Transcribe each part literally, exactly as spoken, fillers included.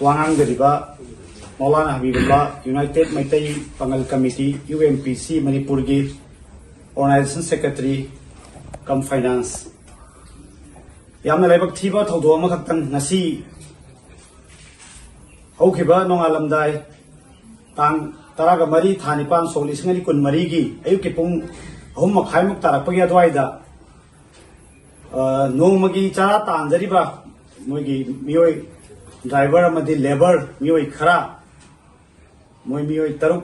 ꯋꯥ ꯉꯥꯡꯖꯔꯤꯕ ꯃꯧꯂꯥꯅꯥ ꯍꯕꯤꯕꯨꯜꯂꯥ, ꯌꯨꯅꯥꯏꯇꯦꯠ ꯃꯩꯇꯩ ꯄꯥꯉꯜ committee, U M P ꯁꯤ ꯃꯅꯤꯄꯨꯔꯒꯤ ꯑꯣꯔꯒꯅꯥꯏꯖꯦꯁꯟ ꯁꯦꯀ꯭ꯔꯦꯇꯔꯤ ꯀꯝ ꯐꯥꯏꯅꯥꯟꯁ꯫ ꯌꯥꯝꯅ ꯂꯥꯏꯕꯛ ꯊꯤꯕ ꯊꯧꯗꯣꯛ ꯑꯃꯈꯛꯇꯪ ꯉꯁꯤ ꯍꯧꯈꯤꯕ ꯅꯣꯡꯉꯥꯜꯂꯝꯗꯥꯏ ꯇꯥꯡ ꯇꯔꯥꯒ ꯃꯔꯤ ꯊꯥ ꯅꯤꯄꯥꯟ ꯁꯣꯛ ꯂꯤꯁꯤꯡ ꯑꯅꯤ ꯀꯨꯟꯃꯔꯤꯒꯤ ꯑꯌꯨꯛꯀꯤ ꯄꯨꯡ ꯑꯍꯨꯝ ꯃꯈꯥꯏꯃꯨꯛ ꯇꯥꯔꯛꯄꯒꯤ ꯑꯗꯨꯋꯥꯏꯗ, ꯑ, ꯅꯣꯡꯃꯒꯤ ꯆꯔꯥ ꯇꯥꯟꯖꯔꯤꯕ ꯃꯣꯏꯒꯤ ꯃꯤꯑꯣꯏ, ꯗ꯭ꯔꯥꯏꯚꯔ ꯑꯃꯗꯤ ꯂꯦꯕꯔ ꯃꯤꯑꯣꯏ ꯈꯔ, ꯃꯣꯏ ꯃꯤꯑꯣꯏ ꯇꯔꯨꯛ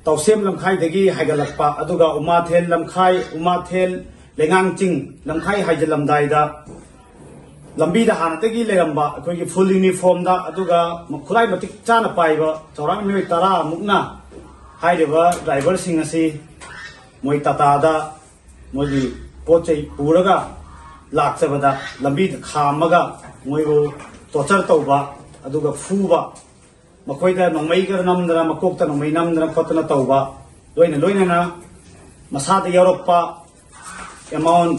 ꯇꯧꯁꯦꯝ ꯂꯝꯈꯥꯏꯗꯒꯤ ꯍꯥꯏꯒꯠꯂꯛꯄ, ꯑꯗꯨꯒ ꯎꯃꯥꯊꯦꯜ ꯂꯝꯈꯥꯏ, ꯎꯃꯥꯊꯦꯜ ꯂꯩꯉꯥꯡ ꯆꯤꯡ ꯂꯝꯈꯥꯏ ꯍꯥꯏꯖꯤꯜꯂꯝꯗꯥꯏꯗ ꯂꯝꯕꯤꯗ ꯍꯥꯟꯅꯗꯒꯤ ꯂꯩꯔꯝꯕ ꯑꯩꯈꯣꯏꯒꯤ ꯐꯨꯜ ꯌꯨꯅꯤꯐꯣꯔꯝꯗ, ꯑꯗꯨꯒ ꯈꯨꯠꯂꯥꯏ ꯃꯇꯤꯛ ꯆꯥꯅ ꯄꯥꯏꯕ ꯆꯥꯎꯔꯥꯛꯅ ꯃꯤꯑꯣꯏ ꯇꯔꯥ ꯃꯨꯛꯅ ꯍꯥꯏꯔꯤꯕ ꯗ꯭ꯔꯥꯏꯚꯔꯁꯤꯡ ꯑꯁꯤ ꯃꯣꯏ ꯇꯥꯇꯥꯗ ꯃꯣꯏꯒꯤ ꯄꯣꯠ ꯆꯩ ꯄꯨꯔꯒ ꯂꯥꯛꯆꯕꯗ ꯂꯝꯕꯤꯗ ꯈꯥꯝꯃꯒ ꯃꯣꯏꯕꯨ ꯇꯣꯔꯆꯔ ꯇꯧꯕ, ꯑꯗꯨꯒ ꯐꯨꯕ, ꯃꯈꯣꯏꯗ ꯅꯣꯡꯃꯩꯒ ꯅꯝꯗꯅ, ꯃꯀꯣꯛꯇ ꯅꯣꯡꯃꯩ ꯅꯝꯗꯅ ꯈꯣꯠꯇꯅ ꯇꯧꯕ, ꯂꯣꯏꯅ ꯂꯣꯏꯅꯅ ꯃꯁꯥꯗ ꯌꯥꯎꯔꯛꯄ ꯑꯦꯃꯥꯎꯟ,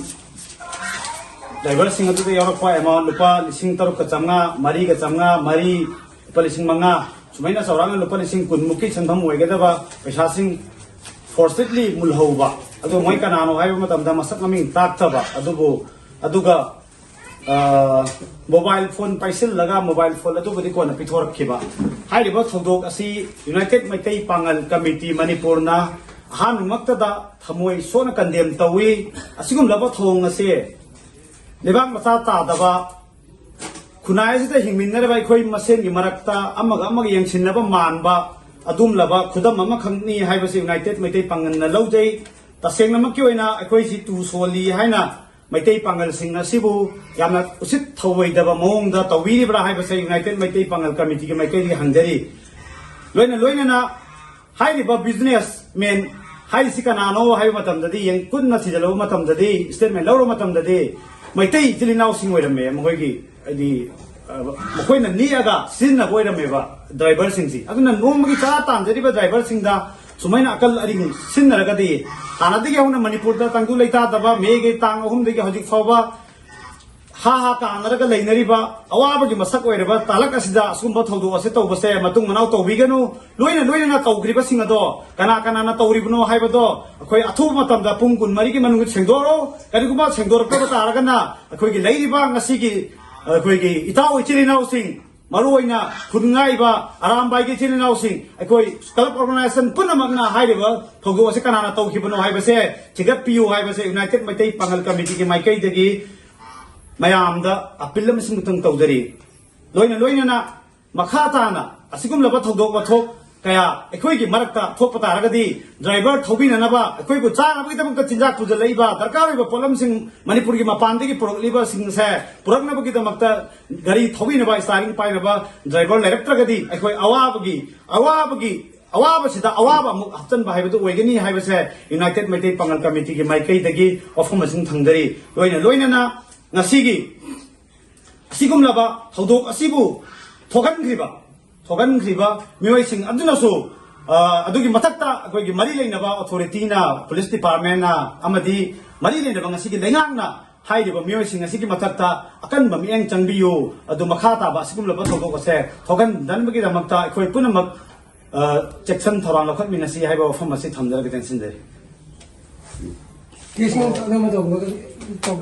ꯗ꯭ꯔꯥꯏꯚꯔꯁꯤꯡ ꯑꯗꯨꯗ ꯌꯥꯎꯔꯛꯄ ꯑꯦꯃꯥꯎꯟ ꯂꯨꯄꯥ ꯂꯤꯁꯤꯡ ꯇꯔꯨꯛꯀ ꯆꯥꯝꯃꯉꯥ, ꯃꯔꯤꯒ ꯆꯥꯝꯃꯉꯥ, ꯃꯔꯤ, ꯂꯨꯄꯥ ꯂꯤꯁꯤꯡ ꯃꯉꯥ, ꯁꯨꯃꯥꯏꯅ ꯆꯥꯎꯔꯥꯛꯅ ꯂꯨꯄꯥ ꯂꯤꯁꯤꯡ ꯀꯨꯟꯃꯨꯛꯀꯤ ꯁꯦꯟꯐꯝ ꯑꯣꯏꯒꯗꯕ ꯄꯩꯁꯥꯁꯤꯡ ꯐꯣꯔꯁꯤꯠꯂꯤ ꯃꯨꯜꯍꯧꯕ꯫ ꯑꯗꯨ ꯃꯣꯏ ꯀꯅꯥꯅꯣ ꯍꯥꯏꯕ ꯃꯇꯝꯗ ꯃꯁꯛ ꯃꯃꯤꯡ ꯇꯥꯛꯇꯕ꯫ ꯑꯗꯨꯕꯨ, ꯑꯗꯨꯒ ꯑ, ꯃꯣꯕꯥꯏꯜ ꯐꯣꯟ ꯄꯥꯏꯁꯤꯜꯂꯒ ꯃꯣꯕꯥꯏꯜ ꯐꯣꯟ ꯑꯗꯨꯕꯨꯗꯤ ꯀꯣꯟꯅ ꯄꯤꯊꯣꯔꯛꯈꯤꯕ꯫ ꯍꯥꯏꯔꯤꯕ ꯊꯧꯗꯣꯛ ꯑꯁꯤ ꯌꯨꯅꯥꯏꯇꯦꯠ ꯃꯩꯇꯩ ꯄꯥꯉꯜ ꯀꯃꯤꯇꯤ ꯃꯅꯤꯄꯨꯔꯅ ꯑꯍꯥꯟꯕꯃꯛꯇꯗ ꯊꯃꯣꯏ ꯁꯣꯛꯅ ꯀꯟꯗꯦꯝ ꯇꯧꯏ꯫ ꯑꯁꯤꯒꯨꯝꯂꯕ ꯊꯧꯑꯣꯡ ꯑꯁꯤ ꯂꯩꯕꯥꯛ ꯃꯆꯥ ꯇꯥꯗꯕ, ꯈꯨꯟꯅꯥꯏ ꯑꯁꯤꯗ ꯍꯤꯡꯃꯤꯟꯅꯔꯤꯕ ꯑꯩꯈꯣꯏ ꯃꯁꯦꯟꯒꯤ ꯃꯔꯛꯇ ꯑꯃꯒ ꯑꯃꯒ ꯌꯦꯡꯁꯤꯟꯅꯕ ꯃꯥꯟꯕ ꯑꯗꯨꯒꯨꯝꯂꯕ ꯈꯨꯗꯝ ꯑꯃꯈꯛꯅꯤ ꯍꯥꯏꯕꯁꯤ ꯌꯨꯅꯥꯏꯇꯦꯠ ꯃꯩꯇꯩ ꯄꯥꯡꯒꯜꯅ ꯂꯧꯖꯩ꯫ ꯇꯁꯦꯡꯅꯃꯛꯀꯤ ꯑꯣꯏꯅ ꯑꯩꯈꯣꯏꯁꯤ ꯇꯨ ꯁꯣꯜꯂꯤ ꯍꯥꯏꯅ ꯃꯩꯇꯩ ꯄꯥꯡꯒꯜꯁꯤꯡ ꯑꯁꯤꯕꯨ ꯌꯥꯝꯅ ꯎꯁꯤꯠ ꯊꯧꯑꯣꯏꯗꯕ ꯃꯑꯣꯡꯗ ꯇꯧꯕꯤꯔꯤꯕ꯭ꯔꯥ ꯍꯥꯏꯕꯁꯦ ꯌꯨꯅꯥꯏꯇꯦꯠ ꯃꯩꯇꯩ ꯄꯥꯡꯒꯜ ꯀꯃꯤꯇꯤꯒꯤ ꯃꯥꯏꯀꯩꯗꯒꯤ ꯍꯪꯖꯔꯤ꯫ ꯂꯣꯏꯅ ꯂꯣꯏꯅꯅ ꯍꯥꯏꯔꯤꯕ ꯕꯤꯖꯤꯅꯦꯁ ꯃꯦꯟ ꯍꯥꯏꯔꯤꯁꯤ ꯀꯅꯥꯅꯣ ꯍꯥꯏꯕ ꯃꯇꯝꯗꯗꯤ, ꯌꯦꯡ ꯀꯨꯞꯅ ꯊꯤꯖꯤꯜꯂꯨꯕ ꯃꯇꯝꯗꯗꯤ, ꯁ꯭ꯇꯦꯠꯃꯦꯟ ꯂꯧꯔꯨꯕ ꯃꯇꯝꯗꯗꯤ, ꯃꯩꯇꯩ ꯏꯆꯤꯜ ꯏꯅꯥꯎꯁꯤꯡ ꯑꯣꯏꯔꯝꯃꯦ꯫ ꯃꯈꯣꯏꯒꯤ, ꯍꯥꯏꯗꯤ, ꯑ, ꯃꯈꯣꯏꯅ ꯅꯦꯛꯑꯒ ꯁꯤꯖꯤꯟꯅꯕ ꯑꯣꯏꯔꯝꯃꯦꯕ ꯗ꯭ꯔꯥꯏꯚꯔꯁꯤꯡꯁꯤ꯫ ꯑꯗꯨꯅ ꯅꯣꯡꯃꯒꯤ ꯆꯔꯥ ꯇꯥꯟꯖꯔꯤꯕ ꯗ꯭ꯔꯥꯏꯚꯔꯁꯤꯡꯗ ꯁꯨꯃꯥꯏꯅ ꯑꯀꯜ ꯑꯔꯤꯡ ꯁꯤꯖꯤꯟꯅꯔꯒꯗꯤ, ꯍꯥꯟꯅꯗꯒꯤ ꯍꯧꯅ ꯃꯅꯤꯄꯨꯔꯗ ꯇꯪꯗꯨ ꯂꯩꯇꯥꯗꯕ, ꯃꯦꯒꯤ ꯇꯥꯡ ꯑꯍꯨꯝꯗꯒꯤ ꯍꯧꯖꯤꯛ ꯐꯥꯎꯕ ꯍꯥ ꯍꯥ ꯀꯥꯟꯅꯔꯒ ꯂꯩꯅꯔꯤꯕ ꯑꯋꯥꯕꯒꯤ ꯃꯁꯛ ꯑꯣꯏꯔꯕ ꯇꯥꯂꯛ ꯑꯁꯤꯗ ꯑꯁꯤꯒꯨꯝꯕ ꯊꯧꯗꯣꯛ ꯑꯁꯤ ꯇꯧꯕꯁꯦ ꯃꯇꯨꯡ ꯃꯅꯥꯎ ꯇꯧꯕꯤꯒꯅꯨ꯫ ꯂꯣꯏꯅ ꯂꯣꯏꯅꯅ ꯇꯧꯈ꯭ꯔꯤꯕꯁꯤꯡ ꯑꯗꯣ ꯀꯅꯥ ꯀꯅꯥꯅ ꯇꯧꯔꯤꯕꯅꯣ ꯍꯥꯏꯕꯗꯣ ꯑꯩꯈꯣꯏ ꯑꯊꯨꯕ ꯃꯇꯝꯗ ꯄꯨꯡ ꯀꯨꯟꯃꯔꯤꯒꯤ ꯃꯅꯨꯡꯗ ꯁꯦꯡꯗꯣꯛꯑꯣ꯫ ꯀꯔꯤꯒꯨꯝꯕ ꯁꯦꯡꯗꯣꯔꯛꯇꯕ ꯇꯥꯔꯒꯅ ꯑꯩꯈꯣꯏꯒꯤ ꯂꯩꯔꯤꯕ ꯉꯁꯤꯒꯤ ꯑꯩꯈꯣꯏꯒꯤ ꯏꯇꯥꯎ ꯏꯆꯤꯜ ꯏꯅꯥꯎꯁꯤꯡ, ꯃꯔꯨꯑꯣꯏꯅ ꯈꯨꯟ ꯉꯥꯛꯏꯕ ꯑꯔꯥꯝꯕꯥꯏꯒꯤ ꯏꯆꯤꯜ ꯏꯅꯥꯎꯁꯤꯡ, ꯑꯩꯈꯣꯏ ꯀ꯭ꯂꯕ ꯑꯣꯔꯒꯅꯥꯏꯖꯦꯁꯟ ꯄꯨꯝꯅꯃꯛꯅ ꯍꯥꯏꯔꯤꯕ ꯊꯧꯗꯣꯛ ꯑꯁꯤ ꯀꯅꯥꯅ ꯇꯧꯈꯤꯕꯅꯣ ꯍꯥꯏꯕꯁꯦ ꯊꯤꯒꯠꯄꯤꯌꯨ ꯍꯥꯏꯕꯁꯦ ꯌꯨꯅꯥꯏꯇꯦꯠ ꯃꯩꯇꯩ ꯄꯥꯉꯜ ꯀꯃꯤꯇꯤꯒꯤ ꯃꯥꯏꯀꯩꯗꯒꯤ ꯃꯌꯥꯝꯗ ꯑꯄꯤꯜ ꯑꯃꯁꯨꯡ ꯇꯧꯖꯔꯤ꯫ ꯂꯣꯏꯅ ꯂꯣꯏꯅꯅ ꯃꯈꯥ ꯇꯥꯅ ꯑꯁꯤꯒꯨꯝꯂꯕ ꯊꯧꯗꯣꯛ ꯋꯥꯊꯣꯛ ꯀꯌꯥ ꯑꯩꯈꯣꯏꯒꯤ ꯃꯔꯛꯇ ꯊꯣꯛꯄ ꯇꯥꯔꯒꯗꯤ, ꯗ꯭ꯔꯥꯏꯚꯔ ꯊꯧꯕꯤꯅꯅꯕ ꯑꯩꯈꯣꯏꯕꯨ ꯆꯥꯅꯕꯒꯤꯗꯃꯛꯇ ꯆꯤꯟꯖꯥꯛ ꯄꯨꯖꯜꯂꯛꯏꯕ ꯗꯔꯀꯥꯔ ꯑꯣꯏꯕ ꯄꯣꯠꯂꯝꯁꯤꯡ ꯃꯅꯤꯄꯨꯔꯒꯤ ꯃꯄꯥꯟꯗꯒꯤ ꯄꯨꯔꯛꯂꯤꯕꯁꯤꯡꯁꯦ ꯄꯨꯔꯛꯅꯕꯒꯤꯗꯃꯛꯇ ꯒꯥꯔꯤ ꯊꯧꯕꯤꯅꯕ, ꯁ꯭ꯇꯥꯔꯤꯡ ꯄꯥꯏꯅꯕ ꯗ꯭ꯔꯥꯏꯚꯔ ꯂꯩꯔꯛꯇ꯭ꯔꯒꯗꯤ ꯑꯩꯈꯣꯏ ꯑꯋꯥꯕꯒꯤ, ꯑꯋꯥꯕꯒꯤ, ꯑꯋꯥꯕꯁꯤꯗ ꯑꯋꯥꯕ ꯑꯃꯨꯛ ꯍꯥꯞꯆꯤꯟꯕ ꯍꯥꯏꯕꯗꯨ ꯑꯣꯏꯒꯅꯤ ꯍꯥꯏꯕꯁꯦ ꯌꯨꯅꯥꯏꯇꯦꯠ ꯃꯩꯇꯩ ꯄꯥꯉꯜ ꯀꯃꯤꯇꯤꯒꯤ ꯃꯥꯏꯀꯩꯗꯒꯤ ꯋꯥꯐꯝ ꯑꯁꯤ ꯊꯝꯖꯔꯤ꯫ ꯂꯣꯏꯅ ꯂꯣꯏꯅꯅ ꯉꯁꯤꯒꯤ ꯑꯁꯤꯒꯨꯝꯂꯕ ꯊꯧꯗꯣꯛ ꯑꯁꯤꯕꯨ ꯊꯣꯛꯍꯟꯈ꯭ꯔꯤꯕ, ꯊꯣꯛꯍꯟꯈ꯭ꯔꯤꯕ ꯃꯤꯑꯣꯏꯁꯤꯡ ꯑꯗꯨꯅꯁꯨ, ꯑ, ꯑꯗꯨꯒꯤ ꯃꯊꯛꯇ ꯑꯩꯈꯣꯏꯒꯤ ꯃꯔꯤ ꯂꯩꯅꯕ ꯑꯣꯊꯣꯔꯤꯇꯤꯅ, ꯄꯨꯂꯤꯁ ꯗꯤꯄꯥꯔꯠꯃꯦꯟꯅ ꯑꯃꯗꯤ ꯃꯔꯤ ꯂꯩꯅꯕ ꯉꯁꯤꯒꯤ ꯂꯩꯉꯥꯛꯅ ꯍꯥꯏꯔꯤꯕ ꯃꯤꯑꯣꯏꯁꯤꯡ ꯑꯁꯤꯒꯤ ꯃꯊꯛꯇ ꯑꯀꯟꯕ ꯃꯤꯠꯌꯦꯡ ꯆꯪꯕꯤꯌꯨ꯫ ꯑꯗꯨ ꯃꯈꯥ ꯇꯥꯕ ꯑꯁꯤꯒꯨꯝꯂꯕ ꯊꯧꯗꯣꯛ ꯑꯁꯦ ꯊꯣꯛꯍꯟꯗꯅꯕꯒꯤꯗꯃꯛꯇ ꯑꯩꯈꯣꯏ ꯄꯨꯝꯅꯃꯛ, ꯑ, ꯆꯦꯛꯁꯤꯟ ꯊꯧꯔꯥꯡ ꯂꯧꯈꯠꯃꯤꯟꯅꯁꯤ ꯍꯥꯏꯕ ꯋꯥꯐꯝ ꯑꯁꯤ ꯊꯝꯖꯔꯒ ꯇꯦꯟꯁꯤꯟꯖꯔꯤ꯫ ꯀꯦꯁ ꯅꯝꯕꯔ ꯇꯧꯕ